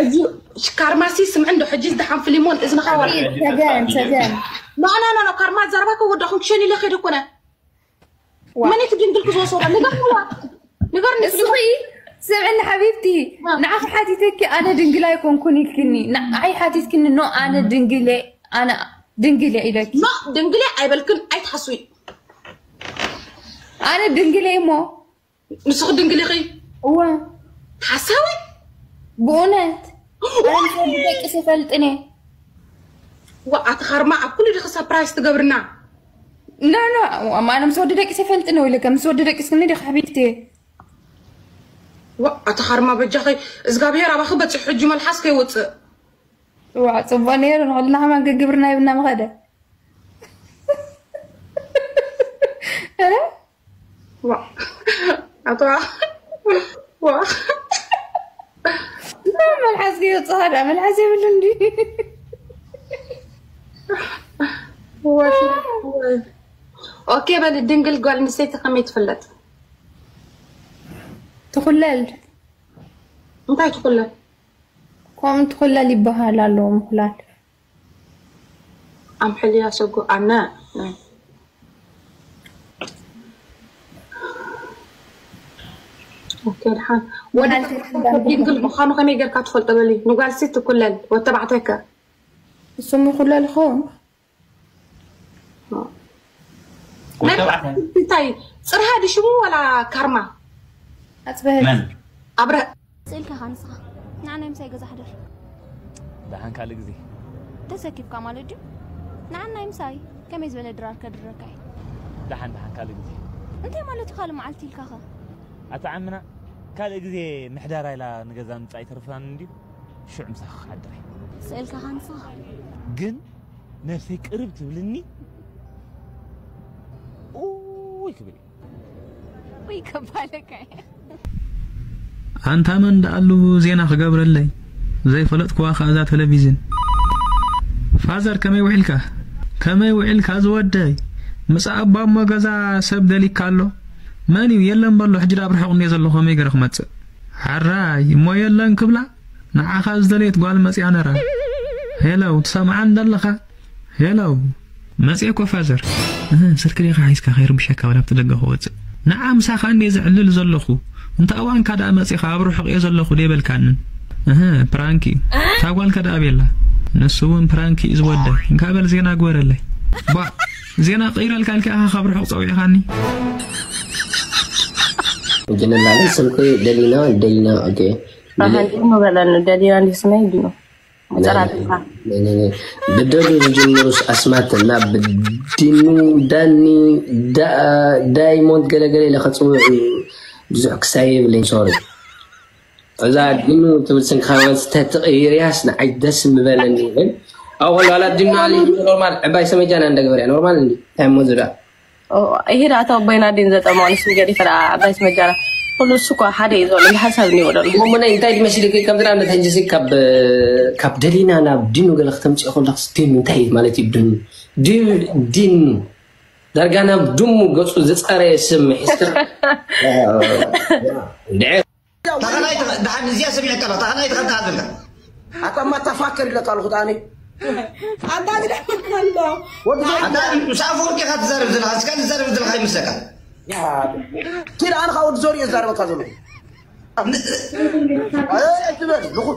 እዚ ካርማሲ ስምዕ እንዶ ሕጂ ዝደሓን ፍሊሞን እዝንኻ ወር ተገን ተገን ኖ ኖ ኖ ኖ ካርማ ዘረባ ከወዳኹም ክሸኒ ኢለ ከይደ ኮነ መን እቲ ድንግል ክዝወስወራ ንገርዋ ንገርኒ እስኺ ስምዕኒ ሓቢብቲ ንዓኺ ሓቲተኪ ኣነ ድንግል ኣይኮንኩን ኢልክኒ ንዓይ ሓቲትክኒ ኖ ኣነ ድንግል እየ ኣነ ድንግል እየ ኢለኪ ኖ ድንግል እየ ኣይበልክን ኣይትሓስዊ ኣነ ድንግል እየ እሞ ንስኺ ድንግል ኢኺ እወ ሓሳዊ ብእውነት ኣነ ምስ ወዲ ደቂሰ ይፈልጥን እየ ዋ ኣቲ ኸርማ ኣብ ኩሉ ዲኺ ሳፕራይዝ ትገብርና ኖ ኖ ኣነ ምስ ወዲ ደቂሰ ይፈልጥን እየ ኢለካ ምስ ወዲ ደቂስክኒ ዲኺ ሓቢብቲ ዋ ኣቲ ኸርማ በጃኺ እዝጋብሄር ኣባኺ በፂሑ ሕጂ መልሓስ ከይወፅእ ዋ ፅቡቅ ነይሩ ንኩልና ከማን ግብርና ይብና ምኸደ ዋ ኣቶ ዋ መልሓስ ይወፅኻ ዳ መልሓስ የብሉ እንዲ ኦኬ በል ድንግል ጓል ኣንስተይቲ ከመይ ትፍለጥ ትኹለል እንታይ ትኹለል ከምኡ ትኹለል ይበሃል ኣለዎ ምኹላል ኣምሕልያ ሰጉ ኣነ ድሓን ወዲ ድንግል ምዃኑ ከመይ ጌርካ ትፈልጦ በሊ ንጓልሲ ትኩለል ወተባዕታይከ እሱም ይኹለል ይኸውን እንታይ ፅርሃ ድሽሙ ወላ ካርማ ኣፅበህት ኣብረ ስእልካ ኢኻ ንስኻ ንዓ ናይ ምሳይ ገዛ ሕደር ደሓን ካልእ ግዜ ተሰኪፍካ ማለት ድዩ ንዓ ናይ ምሳይ ከመይ ዝበለ ድራር ከድረካ እዩ ደሓን ደሓን ካልእ ግዜ እንታይ ማለት እዩ ካልእ መዓልቲ ኢልካኸ ኣታ ዓምና ካልእ ግዜ ምሕዳራ ኢላ ንገዛ ምጻእ ኣይተርፋን እንድዩ ሽዑ ምሳኻ ክሓድር እየ ስእልካ ኢኻ ንስኻ ግን ነብሰይ ቅርብ ትብልኒ ኡይ ክብል እዩ ወይ ከባለካ ኣንታ መን ደኣሉ ዜና ክገብረለይ ዘይፈለጥኩዋ ከኣ እዛ ቴሌቪዝን ፋዘር ከመይ ውዒልካ ከመይ ውዒልካ ዝወደይ ምጻእ ኣባ እሞ ገዛ ሰብ ደሊካ ኣሎ መን እዩ የለን በሎ። ሕጂ ዳብ ርሑቕ እንድየ ዘለኹ ከመይ ገይረ ክመጽእ? ሓራይ እሞ የለን ክብላ ንዓኻ ዝደለየት ጓል መጽያ ነራ። ሄለው ትሰምዓን ደለኻ? ሄለው መጽየ እኮ ፋዘር። እህ፣ ስልኪ ዲኻ ሒዝካ ከይርብሸካ ወላ ኣብቲ ደገ ክወጽእ። ንዓ ምሳኻ እንድየ ዝዕልል ዘለኹ። እንተ እዋንካ ደኣ መጺኻ ኣብ ርሑቕ እየ ዘለኹ ደይበልካንን። እህ፣ ፕራንክ እዩ። እታ ጓልከ ደኣ ቤላ? ንሱ እውን ፕራንክ እዩ ዝወደ። እንካ በል ዜና ግበረለይ። ቧ፣ ዜና ቀይረልካ ኢልካ ኢኻ ካብ ርሑቕ ጸዊዕኻኒ። ጅንላለ ስምኪ ደሊና ደሊና ኦኬ። ኣሃ እንዲህ ምበለኒ ደሊና እንዲህ ስመይ ድዩ? ጸራጥካ ብደዱ ዝጅምሩስ ኣስማት እና ብዲኑ ዳኒ ዳ- ዳይሞንድ ገለገለ ኢለ ከፅውዕ ብዙሕ ክሳይ የብለኝ ሶሪ። እዛ ዲኑ ትብል ስም ካባን ስተትቕይርያስ ንዓይ ደስ ምበለኒ ግን ኣወል ዋላ ዲኑ ኣሊ ኖርማል ዕባይ ሰመጃና እንደግበር እያ ኖርማል እንዲ ታይሞ ዝዳ ይሄዳ ተወበይና ዲን ዘጠመዋን ስም ገዲፈ ደኣ ኣባይስ መጃና ኩሉ እሱ እኮ ሓደ እዩ ዘሎ እንዲ ሓሳብ እኒዎ ደሎ እሞ ናይ እንታይ ድመስልክ ከም ዝና ነተንጅሲ ካብ ካብ ደሊና ናብ ዲኑ ገለ ክተምፅኦ ከለክ ዲኑ እንታይ እዩ ማለት እዩ ዲኑ ዲኑ ዲኑ ዳርጋ ናብ ድሙ ገፁ ዝፀረየ ስም ሒዝካ ድዐ ተኸላይ ተኸ- ደሓን እዚኣ ሰሚዐካ ኣለኹ ተኸላይ ተኸ ትሃዘልካ ኣታ ማታፋከር ኢለካ ኣለኹ ኣነ ኣባዚ ደሓን ኣሎ ወዲ ዘ- ኣታ ምስ ኣፈወርቂ ኢኻ ትዛረብ ዘለኻ እስካ ትዛረብ ዘለኻ ይመስለካ ኪድ ኣነ ካብ ወዲ ዘሪኦ ዛረበካ ዘሎ ኣይትበል ልኹ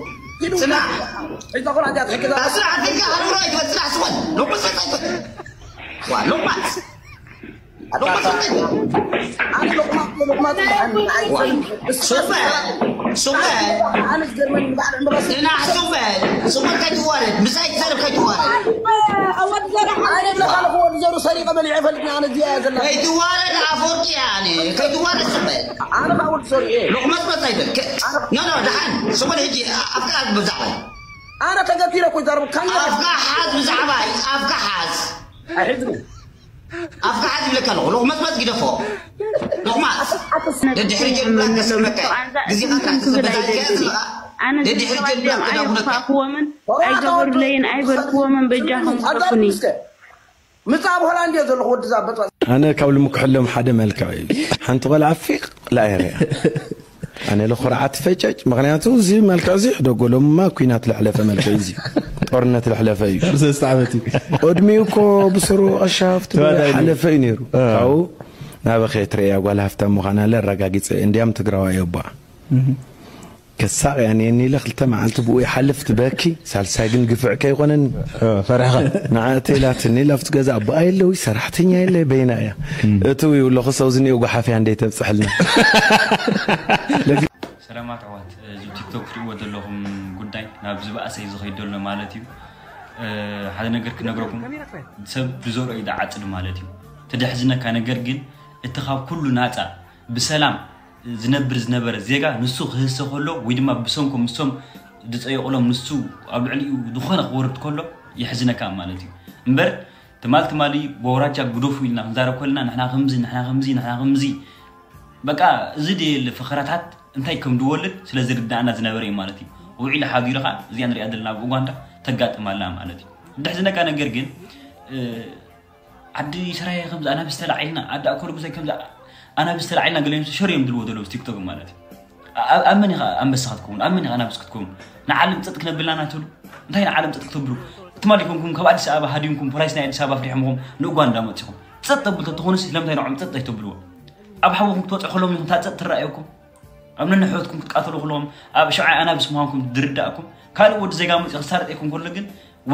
ኪዱ ጽናሕ ሒዛ ኮላ እዚኣ ትሕግዛ ስራሕ ኣትካ ሃሩራ ይትበል ጽናሕ ስወል ሎቁስ ፈታ ይትበል ዋ ሎቁማት ሎቁማት ፈታ ይትበል ኣነ ሎቅማጥ ሎቅማጥ ሱበ ሱበ ኣነ ዝገርመኒ ባዕል ዕምበባ ጽናሕ ሱበ ሱበ ከይትዋረድ ምሳይ ትዛረብ ከይትዋረድ ኣወድ ዘረሓ ኣነ ብለካ ኣለኹ ወዲ ዘሩ ሰሪቀ በሊዐ ፈልጥኒ ኣነ እዚኣ እያ ዘላ ከይትዋረድ ኣፎርቂ ኣነ ከይትዋረድ ሱበ ኣነ ካብ ወዲ ዘሩ እየ ሎቁማት ፈታ ይትበል ኖ ኖ ደሓን ሱበ ሕጂ ኣፍካ ብዛዕባ ኣነ ተገቲረ እኮ ይዛረቡ ካን ኣፍካ ሓዝ ብዛዕባ ኣፍካ ሓዝ ኣይሕዝኒ ኣፍካ ሓዝ ይብለካ ኣለኹ ሎቕመፅመፅ ግደፎ ሎቕማፅ ደድሕሪ ጀምራ ከስምመካ ግዜኻ ጥራሕ ተሰበታልካ ዘለኻ ኣነ ደድሕሪ ጀምራ ተዳጉነካ ኣይፋክዎምን ኣይገበሩለይን ኣይበልክዎምን በጃኹም ክረፉኒ ምፃ ኣብ ሆላንድ እየ ዘለኹ ወዲ ዛበጥ ኣነ ካብ ልምክሐሎም ሓደ መልክዕ እዩ ሓንቲ ቆልዓ ፊቕ ላየርያ ኣነ ለኹርዓት ፈጨጭ ምክንያቱ እዚ መልክዕ እዚ ሕደጎሎምማ ኩናት ለሕለፈ መልክዕ እዚ ጦርነት ለሕለፈ እዩ ሰለስተ ዓመት እዩ ቅድሚኡ እኮ ብስሩ ቀሻፍቲ ተባዳኢ እዩ። ሓለፈ እዩ ነይሩ ካብኡ ናበኸ ትርእያ ጓል ሃፍታም ምዃና ለረጋጊፀ እንዲያም ትግራዋ የባ ከሳቕ እያ ነየኒ ኢለ ክልተ መዓልቲ ብኡ ይሓልፍ ትበኪ ሳልሳይ ግን ግፍዕ ከይኮነኒ ፈሪሕኻ ንዓ እተይላትኒ ላብቲ ገዛ ኣቦኣ የለዊ ሰራሕተኛ የለ በይና እያ እትው ይብለኹ ሰው ዝኒኦ ጓሓፍያ እንደይ ተብፅሐልና ሰላማት ኣሕዋት እዚ ቲክቶክ ትሪእዎ ዘለኹም ጉዳይ ናብ ዝበኣሰ እዩ ዝኸይድ ዘሎ ማለት እዩ ሓደ ነገር ክነግረኩም ሰብ ብዘርኦ እዩ ዝዓፅድ ማለት እዩ ተደሕዝነካ ነገር ግን እቲ ካብ ኩሉ ናፃ ብሰላም ዝነብር ዝነበረ ዜጋ ንሱ ክህሰ ከሎ ወይ ድማ ብሰንኮም ንሶም ዝፀየቑሎም ንሱ ኣብ ልዕሊኡ ዝኾነ ክወርድ ከሎ የሕዝነካ ማለት እዩ እምበር ትማል ትማሊ በውራጃ ግደፉ ኢልና ክንዛረብ ከለና ንሕና ከምዚ ንሕና ከምዚ ንሕና ከምዚ በቃ እዚ ደየለ ፈኸራታት እንታይ ከም ዝወልድ ስለ ዝርዳእና ዝነበረ እዩ ማለት እዩ ውዒሉ ሓዲሩ ከዓ እዚኣ ንሪኣ ዘለና ኣብ ኡጋንዳ ተጋጥም ኣላ ማለት እዩ ድሕዝነካ ነገር ግን ዓዲ ሰራየ ከምዚ ኣናብስ ተላዒልና ዓዲ ኣኮልጉዛይ ከምዚ ኣናብስ ተላዒልና ገለ ሸር እዮም ድልዎ ዘለዉ ቲክቶክ ማለት እዩ ኣብ መን ኢኻ ኣንበሳ ክትከውን ኣብ መን ኢኻ ኣናብስ ክትከውን ንዓለም ፀጥ ክነብላና ትብሉ እንታይ ንዓለም ፀጥ ክትብሉ ትማሊ ኮንኩም ካብ ኣዲስ ኣበባ ሃዲምኩም ፖላይስ ናይ ኣዲስ ኣበባ ፍሪሖምኹም ንኡጓንዳ መፂኹም ፀጥ ተብሉ ተትኾኑስ ስለምንታይ ንዖም ፀጥ ኣይተብልዎ ኣብ ሓውኹም ክትወፅዑ ከለኹም ኢኹም ታፀጥ ትረኣየኩም ኣብ ነንሕወትኩም ክትቃተሉ ከለኹም ኣብ ሸውዓይ ኣናብስ ምዃንኩም ዝርዳእኩም ካልእ ወዲ ዜጋ መፂኡ ክሳረጠኩም ከሎ ግን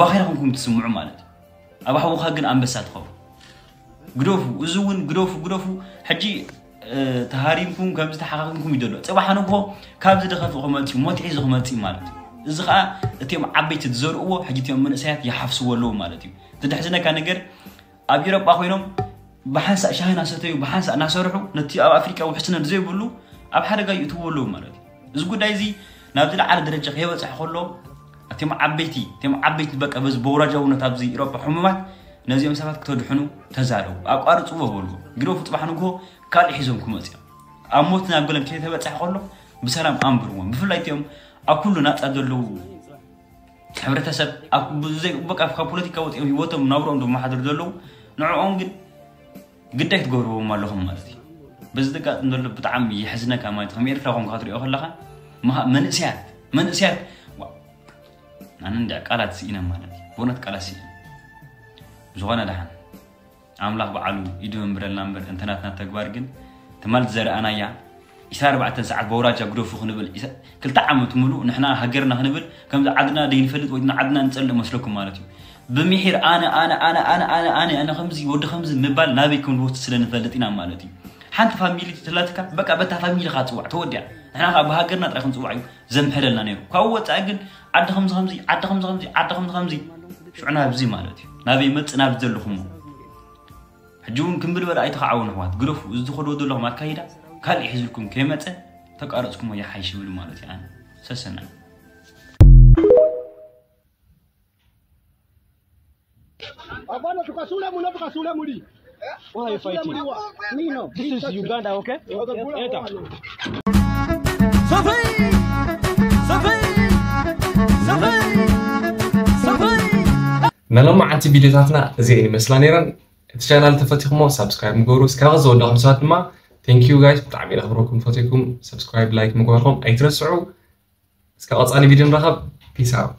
ዋኺራ ኮንኩም ትስምዑ ማለት እዩ ኣብ ሓውኻ ግን ኣንበሳ ትኸውን ግደፉ እዚ እውን ግደፉ ግደፉ ሕጂ ተሃሪምኩም ከምዚ ተሓኻኪምኩም ይደሎ ፅባሕ ንግሆ ካብዚ ደኸፍእ ክመፅእ ሞት ሒዙ ክመፅእ ማለት እዩ እዚ ከዓ እቲኦም ዓበይቲ ዝዘርእዎ ሕጂ እቲኦም መንእሰያት ይሓፍስዎ ኣለዉ ማለት እዩ ዝድሕዝነካ ነገር ኣብ ኢሮጳ ኮይኖም ብሓንሳእ ሻሂ እናሰተዩ ብሓንሳእ እናሰርሑ ነቲ ኣብ ኣፍሪቃ ውሕስነት ዘይብሉ ኣብ ሓደጋ ይእትዎ ኣለዉ ማለት እዩ እዚ ጉዳይ እዚ ናብ ዝለዓለ ደረጃ ከይበፅሕ ከሎ እቶም ዓበይቲ እቶም ዓበይቲ በቃ በዚ በውራጃውነት ኣብዚ ኢሮጳ ሕሙማት ነዚኦም ሰባት ክተድሕኑ ተዛረቡ ኣቋርፅዎ በልዎ ግደፉ ፅባሕ ንግሆ ካልእ ሒዞም ክመፁ እዮም ኣብ ሞት ናብ ገለን ከይተበፅሐ ከሎ ብሰላም ኣንብርዎም ብፍላይ እቲኦም ኣብ ኩሉ ናፃ ዘለዉ ሕብረተሰብ በቃ ካብ ፖለቲካ ወፂኦም ህይወቶም ናብሮኦም ዶ መሓድሩ ዘለዉ ንዕኦም ግን ግዳይ ትገብርዎም ኣለኹም ማለት እዩ በዚ ዘጋጥም ዘሎ ብጣዕሚ የሕዝነካ ማለት እዩ። ከም ኤርትራ ኮንካ ክትሪኦ ከለኻ መሃ- መንእሰያት መንእሰያት ዋ፣ ኣነ እንዳ ቃላት ስኢነ ማለት እዩ። ብእውነት ቃላት ስኢነ። ዝኾነ ደሓን ኣምላኽ በዓሉ ኢዱ መንብረልና እምበር እንተ ናትና ተግባር ግን ትማል ዝዘረኣናያ ዕስራን ኣርባዕተን ሰዓት በውራጃ ግደፉ ክንብል ዕስ- ክልተ ዓመት ሙሉእ ንሕና ሃገርና ክንብል ከምዚ ዓድና ደይንፈልጥ ወይ ድማ ዓድና ንጸልእ መስለኩም ማለት እዩ። ብምሒር ኣነ ኣነ ኣነ ኣነ ኣነ ኣነ ኣነ ከምዚ ወዲ ከምዚ ምባል ናበይ ከም ዝወስድ ስለ ንፈልጥ ኢና ማለት እዩ። ሓንቲ ፋሚሊ ትላትካ በቃ በታ ፋሚሊ ካ ትጽዋዕ ተወዲያ። ንሕና ከዓ ብሃገርና ጥራይ ክንጽዋዕ እዩ ዘምሕረልና ነይሩ። ካብኡ ወፃኢ ግን ዓዲ ከምዚ ከምዚ ዓዲ ከምዚ ከምዚ ዓዲ ከምዚ ከምዚ ሽዑ ናብዚ ማለት እዩ ናበይ መፅእ ናብዚ ዘለኹሞ ሕጂ እውን ክምብል በለ ኣይተኸዓውን ኣሕዋት ግደፉ። እዚ ዝኸዶ ዘለኹም ኣካይዳ ካልእ ሒዝልኩም ከይመፀ ተቃረፅኩሞ ይሓይሽ ይብል ማለት እዩ። ኣነ ሰሰና Hapana, tukasula muno, tukasula muli. Why are you fighting? Me no. This is Uganda, okay? Enter. ናይ ሎማዓንቲ ቪድዮታትና እዚአን ይመስላ ነይረን። እቲ ቻናል ተፈቲኹሞ ሳብስክራይብ ምግበሩ። እስካብ ዝወዳኹም ሰባት ድማ thank you guys፣ ብጣዕሚ ኢና ክብረኩም ፈትየኩም። ሳብስክራይብ፣ ላይክ ምግባርኩም ኣይትረስዑ። እስከ ቀፃሊ ቪድዮ ንራኸብ። Peace out።